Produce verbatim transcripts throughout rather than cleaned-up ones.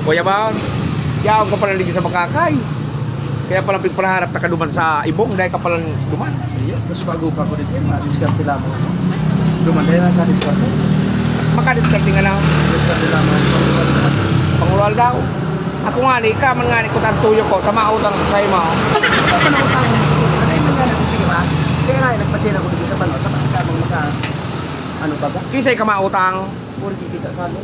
Kuya Bang, yaon ka pala ligi sa Makakay. Kaya pala pigpaharap ta ka duman sa Ibong, dahil ka pala duman. Iyo, mas bago pa ko dito, eh, madiskarte lamang ako. Duman, dahil nagkadiskarte. Makadiskarte nga na. Diskarte lamang ako. Pangural daw. Ako nga ni, ika man nga ni, kutang tuyo ko, sa mautang ko sa imo. Ikaw pa na utang mo, sige. Ano yung mga nagpipira? Kaya nga, nagpasira ko dito sa Pano, sa Pano, sa Pano, sa, ano ba ba? Kisay ka mautang? Puro di kita sa ano.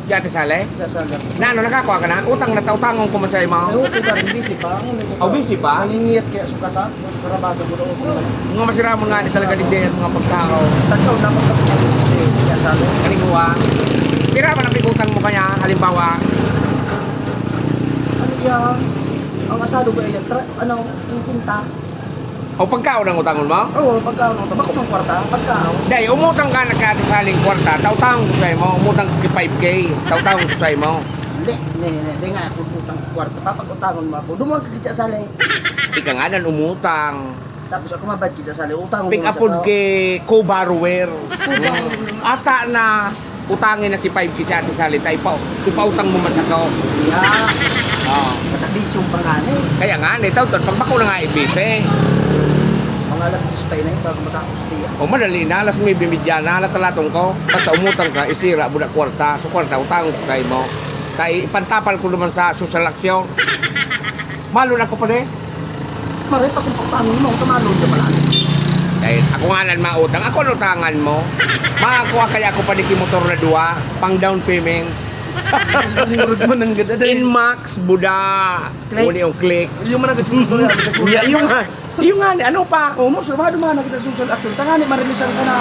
Di Ate Sally? Sa Sally. Na ano, nakakua ka na? Utang na ta, utangon ko man sa imo. Ay, oo, kita rin, busy pa. Ano, Oh, busy pa? Nangingiyat kaya suka sa, suka rabato mo daw. Mga masiramon nga ni talaga digdi ang mga pagtao. Tagkaw na pagkakasal. Kaya sa ano? Kalingua. Pira man ang pig-utang mo kaya, halimbawa? Ano yan? Ang atado ba yan? Tra-, ano, yung punta? O pagkaon ang utangon mo? Oo, pagkaon ang utangon. Bako mang kwarta, pagkaon. Dai, umutang ka na kaya sa saling kwarta, tautang ko sa imo, umutang ka five K, tautang ko sa imo. Hindi, hindi, hindi, hindi nga ako utang kwarta. Papag-utangon mo ako. Dumuha ka kita sa saling. Ika nga nan umutang. Tapos ako mabad kita sa saling. Utang mo Pick sa upon tao. Kay co-borrower. Co-borrower. Hmm. Ata na utangin na ki five K si Ate Sally, ta ipa-, ipautang mo man sa tao. Yeah. Oo. Matabisyong panganay. Kaya nga, ni, tao, pag bako na nga ibise. Mga alas dos tayo na yun, bago matapos diyan. O, madali na, alas nuebe y media na, alas talatong ko. Basta umutang ka, isira mo na kwarta. So, kwarta, utang ko sa imo. Kay ipantapal ko naman sa social action. Malon ako pa, de. Maray pa kung paano mo, kamalon ka pala. Dahil ako nga nan mautang, ako ang utangan mo. Makakuha kaya ako pa di ki motor na duwa, pang down payment. Nurod mo nang gada, de. Inmax, Buda, Click. Uli yung Click. Yung mga nagsusundo yan. Iya, yung nga, yung nga, ano pa? O, mo, sumado mga nagkita social action. Tangani, marilisan ka na.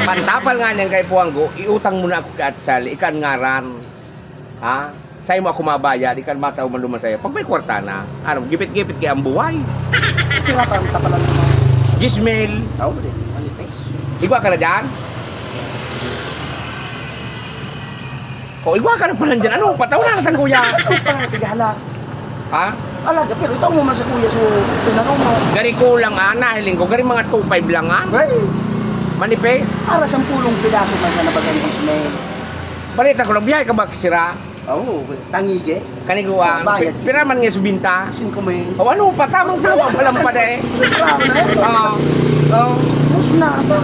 Pantapal nga niyang kay Puanggo, iutang mo na ako kay Ate Sally, ikan ngaran. Ha? Sa imo ako mabayad, ikan mataw man duman sa'yo. Pag may kwarta na, ano, gipit-gipit kay ang buhay. Pira pa ang tapalan mo? Gismil. Ako, di. Ano, thanks. Igwa ka na dyan? O, igwa ka na pala dyan. Ano, pataw na sa kuya. Ano pa nga, tigala? Ha? Alaga, pero itaw mo man sa kuya, so, pinano mo. Gari kulang, ah, nahiling ko. Gari mga two five lang, ah. Ay. Manipis? Para sampulong pidaso man sa nabagang Gismil. Balita ko lang, biyahe ka ba, Kisira? Oo, tangige. Kaniguan. Bayad. Pi-, pira man nga subinta? Singko mil. O ano pa, tamang-tama pa lang pala eh. Tama na eh. Oo. Oo. Tapos na, aba,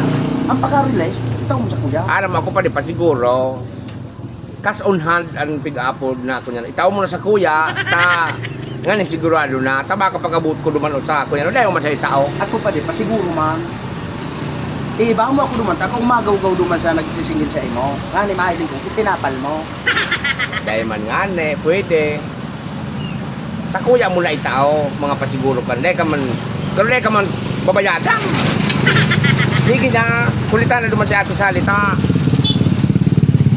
ang pagka-realize, itaw mo sa kuya. Aram ako pa, di pa siguro. Cash on hand ang pig-upload na ako niyan. Itaw mo na sa kuya, ta, nga ni sigurado na. Ta baka pag-abot ko duman o sa ako niyan. Wala yung man sa itao. Ako pa, di pa siguro man. Iiba mo ako duman, ta kung magaw-gaw duman sa nagsisingil sa imo. Nga ni mahiling ko, itinapal mo. Dai man ngani, pwede. Sa kuya mo na itao, mga pasiguro ka. Dai ka man, pero dai ka man babayadan. Sige na, kulitan na duman si Ate Sally ta.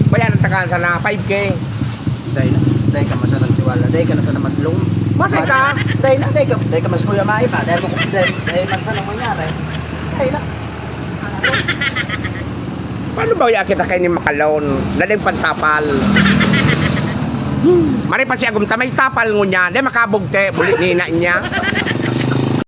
Bayaran ta ka sana, five K. Dai na, dai ka masanang tiwala, dai ka na sana mag-loan. Masay ka? Dai na, dai ka, dai ka mas kuya mai pa, dai mo, dai, dai man sana mangyari. Dai na. Paano ba ya kita kay ni makalon? Daling pantapal. Mari pa si Agum ta may tapal ngunyan. Di makabugte, buli ni ina niya.